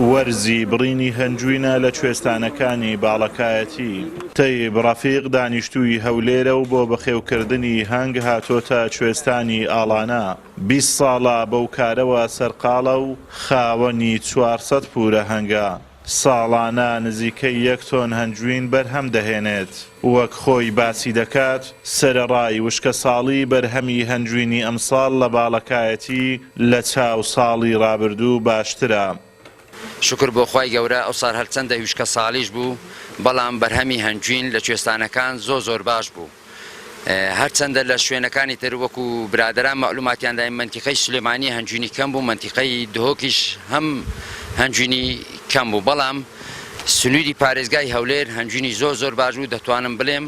وەرزی بڕینی هەنجوینە لە کوێستانەکانی باڵەکایەتی. تەیب ڕەفیق دانیشتووی هەولێرە و بۆ بەخێوکردنی هەنگ هاتۆتە کوێستانی ئاڵانە. 20 ساڵە بەو کارەوە سەرقاڵە و خاوەنی 400 پورە هەنگە. ساڵانە نزیکەی یەک تۆن هەنجوین بەرهەم دەهێنێت. وەک خۆی باسی دەکات، سەرەڕای وشکەساڵی بەرهەمی هەنجوینی ئەمساڵ لە باڵەکایەتی لە چاو ساڵی ڕابردوو باشترە. شوکر بۆ خوای گەورە ئەوسار هەرچەندە وشکەساڵیش بوو بەڵام بەرهەمی هەنجوین لە کوێستانەکان زۆر زۆر باش بوو. هەرچەندە لە شوێنەکانی تر وەکو برادەران مەعلوماتیان داین مەنتیقەی سلێمانی هەنجوینی کەم بوو مەنتیقەی دهۆکیش هەم هەنجوینی کەم بوو بەڵام سنووری پارێزگای هەولێر هەنجوینی زۆر زۆر باش بوو دەتوانم بڵێم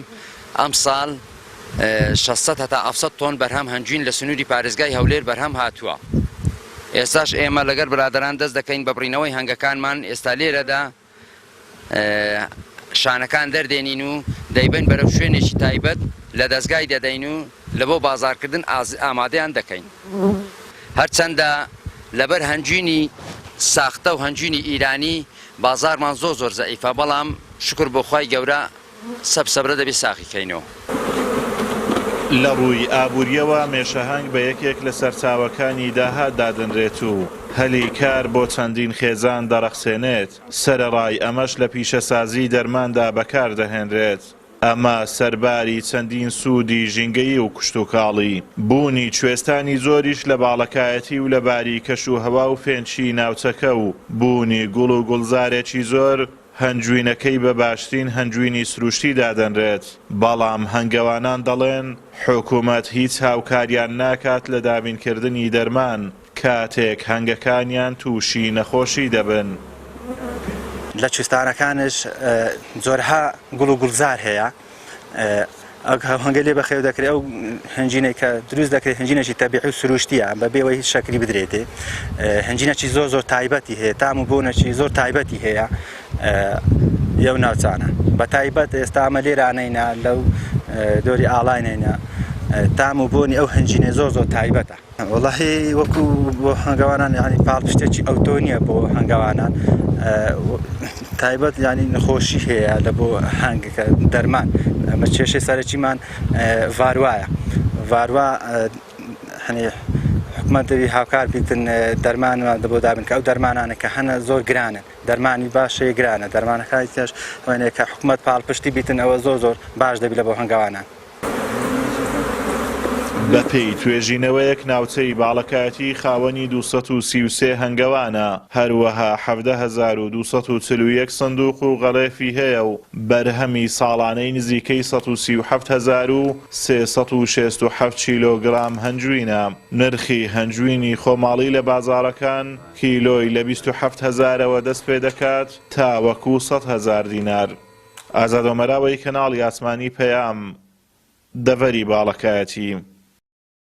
ئەمساڵ 600 هەتا 700 تۆن بەرهەم هەنجوین لە سنووری پارێزگای هەولێر بەرهەم هاتووە ئێستاش ئێمە لەگەر برادەران دەست دەکەین بە بڕینەوەی هەنگەکانمان ئێستا لێرەدا شانەکان دەردێنین و دەیبەین بەرەو شوێنێکی تایبەت لە دەزگای دەدەین و لە بۆ بازاڕکردن ئامادەیان دەکەین. هەرچەندە لەبەر هەنجوینی ساختە و هەنجوینی ئیرانی بازاڕمان زۆر زۆر زەعیفە بەڵام شوکر بۆ خوای گەورە سەب سەبرە دەبێ ساغی کەینەوە. لە ڕووی ئابوورییەوە مێشەهەنگ بە یەکێک لە سەرچاوەکانی داهات دادەنرێت و هەلی کار بۆ چەندین خێزان دەڕەخسێنێت، سەرەڕای ئەمەش لە پیشەسازیی دەرماندا بەکاردەهێنرێت، ئەمە سەرباری چەندین سوودی ژینگەیی و کشتوکاڵی. بوونی کوێستانی زۆریش لە باڵەکایەتی و لەباری کەشوهەوا و فێنکی ناوچەکە و بوونی گوڵ و گوڵزارێکی زۆر هەنجوینەکەی بە باشترین هەنجوینی سروشتی دادەنرێت، بەڵام هەنگەوانان دەڵێن حکومەت هیچ هاوکاریان ناکات لە دابینکردنی دەرمان کاتێک هەنگەکانیان تووشی نەخۆشی دەبن. لە کوێستانەکانش جۆرەها گوڵ و گوڵزار هەیە، ئەو هەنگە لێ بەخێو دەکرێت ئەو هەنجینەی کە دروست دەکرێت هەنجینێکی تەبیعی و سروشتیە بە بێوەی هیچ شەکری بدرێتێ هەنجینێکی زۆر زۆر تایبەتی هەیە تام و بۆنێکی زۆر تایبەتی هەیە یەو ناوچانە بە تایبەت ئێستا ئەمە لێرانەینە لەو دۆری ئاڵاینەینە تام و بۆنی ئەو هەنجینە زۆر زۆر تایبەتە وەڵاهی وەکو بۆ هەنگەوانان یانی پاڵپشتێکی ئەوتۆ نییە بۆ هەنگەوانان تایبەت ینی نەخۆشی هەیە لە بۆ هەنگەکە دەرمان ئەمە کێشەی سەرەکیمان ڤاروایە ڤاروا هەنێ حکومەت دەبی هاوکار بیتن دەرمانمان دەبۆ دابن کە ئەو دەرمانانە کە هەنە زۆر گرانن دەرمانی باشەیە گرانە دەرمانەکانی تێش کە حکومەت پاڵپشتی بیتن ئەوە زۆر زۆر باش دەبی لە بۆ هەنگەوانان. بەپێی توێژینەوەیەک ناوچەی باڵەکایەتی خاوەنی 233 هەنگەوانە، هەروەها 17241 سندوق و غەڵێفی هەیە و بەرهەمی ساڵانەی نزیکەی 137367 کیلۆگرام هەنجوینە. نرخی هەنجوینی خۆماڵی لە بازاڕەکان کیلۆی لە 27 هەزارەوە دەست پێدەکات تاوەکو 100 هەزار دینار. ئازاد ئۆمەراوەی کەناڵی ئاسمانی پەیام، دەڤەری باڵەکایەتی.